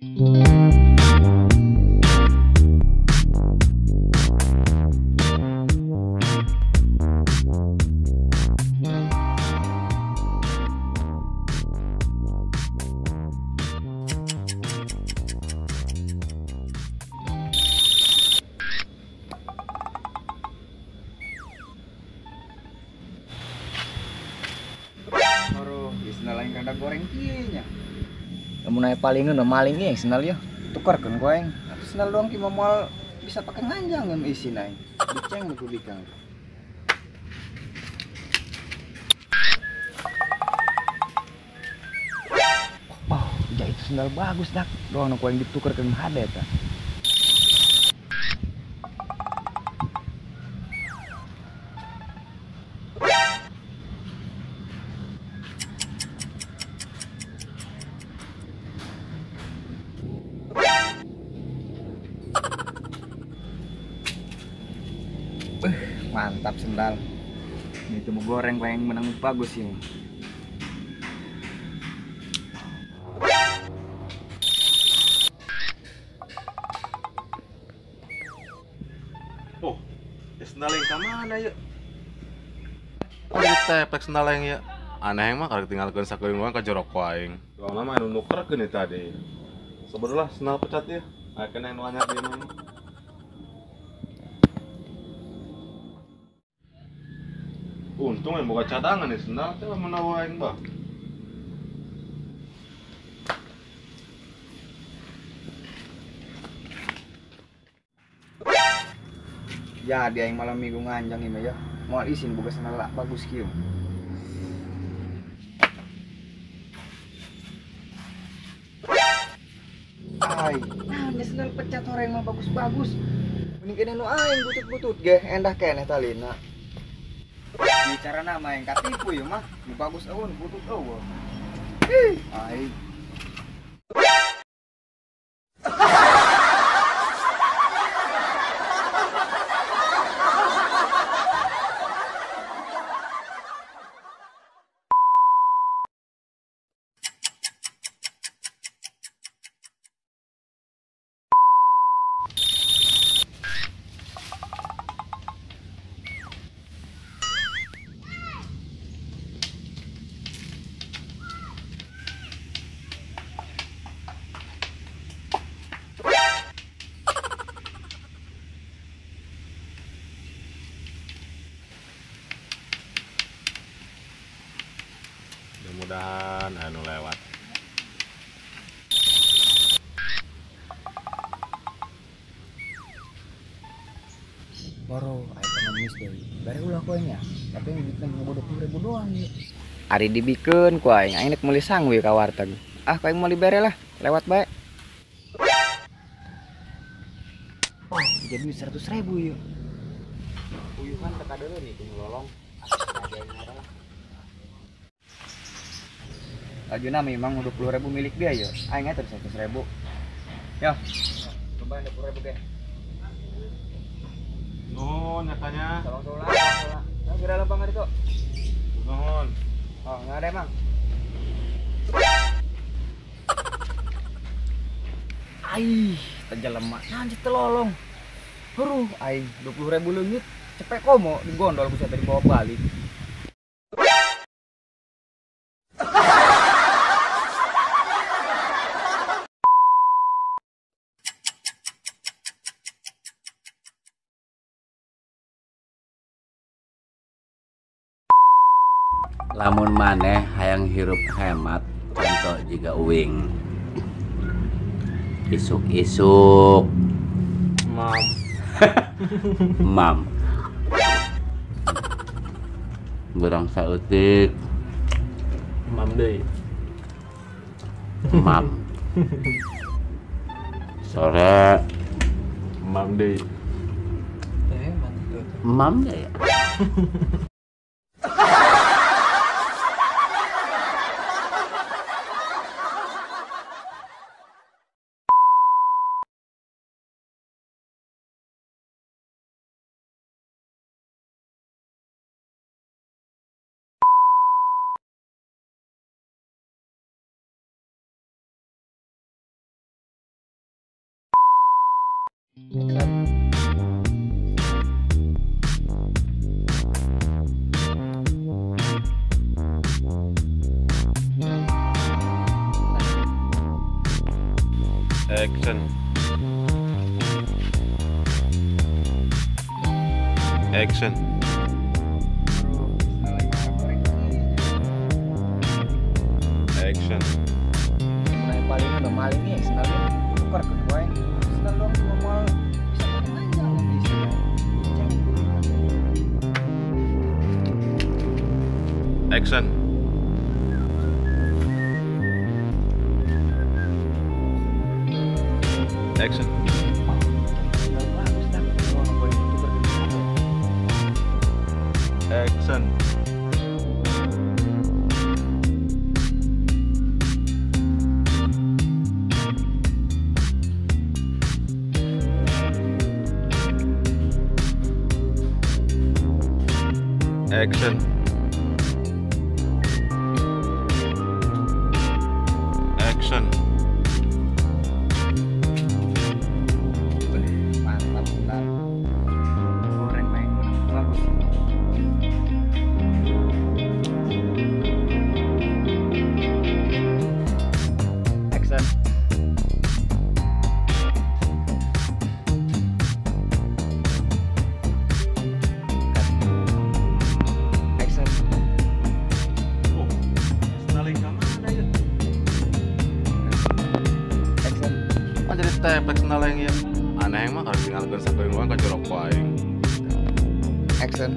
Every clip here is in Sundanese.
Sendal aing kada goreng kieu nya. Lamun aya palingan mah maling ge sendal yeuh. Tukarkeun ku aing. Sendal doang ki mah moal bisa pake nganjang ngeun isina aing. Diceng ku bikang. Oh, ja itu sendal bagus dak. Doang nu ku aing ditukarkeun hade eta. Mantap sendal. Ini tuh goreng paling menang bagus ini. Oh, ya sendal yang mana ya? Oh, ditepek sendal yang ya. Aneh mah kalau tinggalkeun sakeung urang ka jorok ku aing. Doang mah anu nukerkeun ieu tadi. Sebenarnya sendal pecat ya. Aya keneh nu anyar di mah. Untung yang buka cadangan nih sendal teh lamun aing bah. Ya dia yang malam minggu nganjang ini ya. Moal isin buka sendal bagus kieu. Ai, nah sendal pecat horeng mah bagus-bagus. Mending kene nu aing butut-butut ge endah keneh talina. Bicara nama yang katipu ya mah, nu bagus eueun butut eueuh. Ih, aing. Mudah-mudahan anu lewat. Boro, aing pengemis deui. Bare ulah ku aing nya. Tapi duitna boga 20.000 doang ieu. Ari dibikeun ku aing, aing rek meuli sangu ka warteg. Ah, ku aing meuli bere lah, lewat bae. Oh, jadi 100.000 ieu. Uyuhan teu kadeuleu nih ku lolong. Ah, aing lah. Lajuna memang 20.000 milik dia ya. Aing terus 100.000. Yo. Coba 20.000 ge. Nuhun nyatanya. Tolong sola, sola. Nah, kira lempang itu. Nuhun. Oh, enggak ada emang. Aih, tejelema. Nanti telolong. Huruh, aing 20.000 leungit. Cepek komo digondol ku sia tadi bawa balik. Lamun maneh hayang hirup hemat, contoh jiga uing. Isuk-isuk mam. Mam. Berang saeutik. Mam deui. Mam. Sore mam deui. Mam deui. Action. Action. Action. Yang paling udah maling nih, sendalnya tukar ke gue. Sendal doang cuma mal bisa panjang yang di sini. Action. Action. Action. Action. Action. Mantap, mantap. Goreng main bagus. Action. Action. Oh, sendalnya kemana ya? Action. Oh, jadi teplek sendalnya ya. Aneh mah kalau tinggalkeun sakeung wae ka jorok ku aing. Action.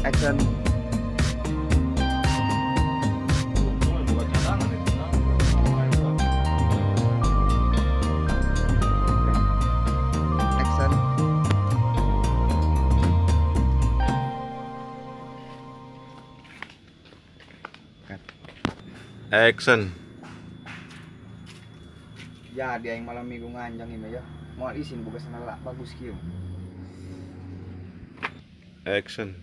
Action. Action. Action. Ya, dia yang malam minggu nganjang ini ya. Mau isin buka sendal bagus kieu. Action.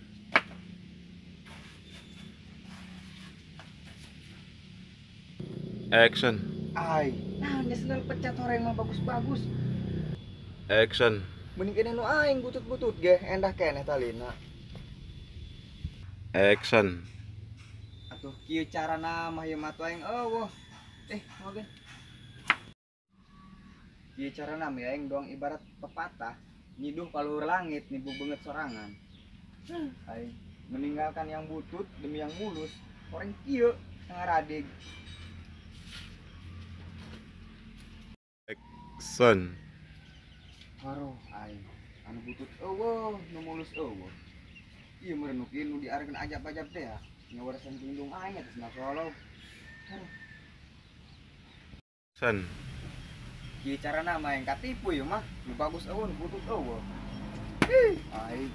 Action. Ai, nah ini sendal pecat orang mah bagus-bagus. Action. Mending kene nu aing butut-butut ge endah keneh talina. Action. Atuh kieu carana mah ieu mah tuh aing eueuh. Oke. Kieu carana mah aing doang ibarat pepatah nyiduh kaluhur langit nibu beungeut sorangan. Aing meninggalkan yang butut demi yang mulus. Orang kieu ngaradig. Action. Waruh aing anu butut eueuh nu mulus eueuh. Ieu meureun nu kieu nu diarekeun ajab-ajab teh ya. Nyawaresan tundung aing atas solo. Action. Kieu carana mah yang katipu ieu mah, nu bagus eueuh nu butut eueuh. Ih, aing.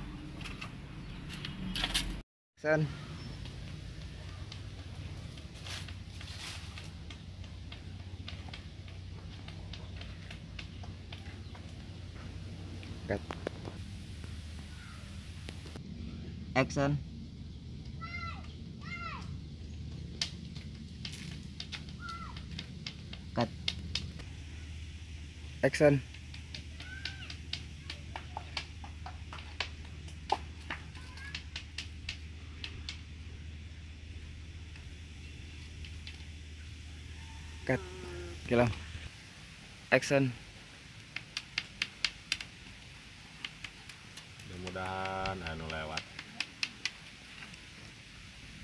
Action. Cut. Action. Cut. Action. Cut. Kilang. Action. Mudah-mudahan anu lewat.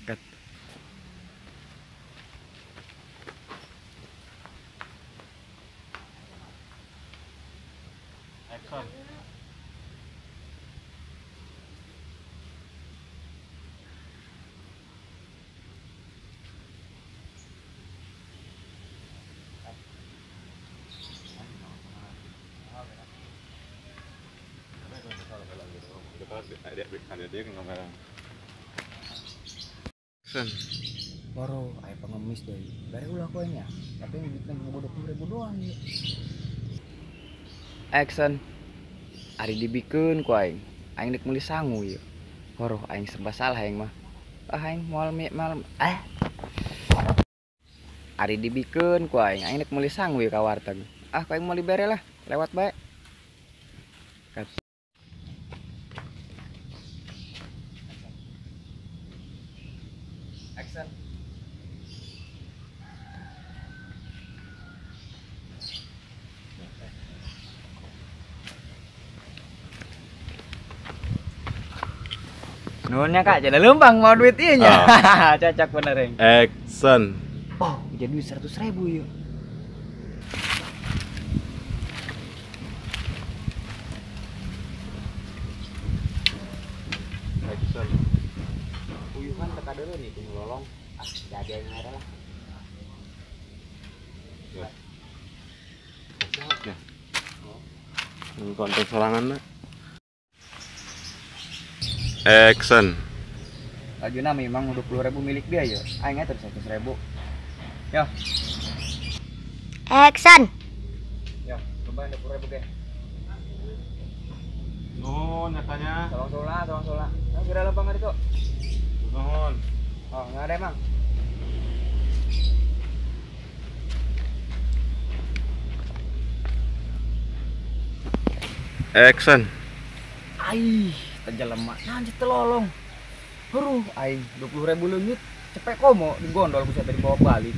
Cut. Action. Ada dia yang kamera. Action. Boro, ayo pengemis deh. Bare ulah koenya. Tapi yang duitnya cuma 20.000 doang ya. Action. Ari dibikeun ku aing. Aing rek meuli sangu ieu. Waduh, aing serba salah aing mah. Ah aing moal mal ah. Ari dibikeun ku aing, aing rek meuli sangu ka warteg. Ah, ku aing moal dibere lah, lewat bae. Action. Nuhunnya kak, jadi lempang mau duit iya nya. Oh. Cocok bener yang. Action. Oh, jadi 100.000 yuk. Action. Uyuhan teka dulu nih, lolong. Ah, jadi yang merah lah. Ya. Ya. Konten serangan nak. Action. Lajuna memang 20.000 milik dia yo. Aing terus 100.000. Yo. Action. Yo, coba 20.000 ge. Nuhun nyatanya. Tolong sola, tolong sola. Nah, kira lempang itu. Nuhun. Oh, enggak ada emang. Action. Aih, terjelema nanti telolong. Huruh, aing 20.000 leungit, cepek komo digondol ku saya dibawa balik.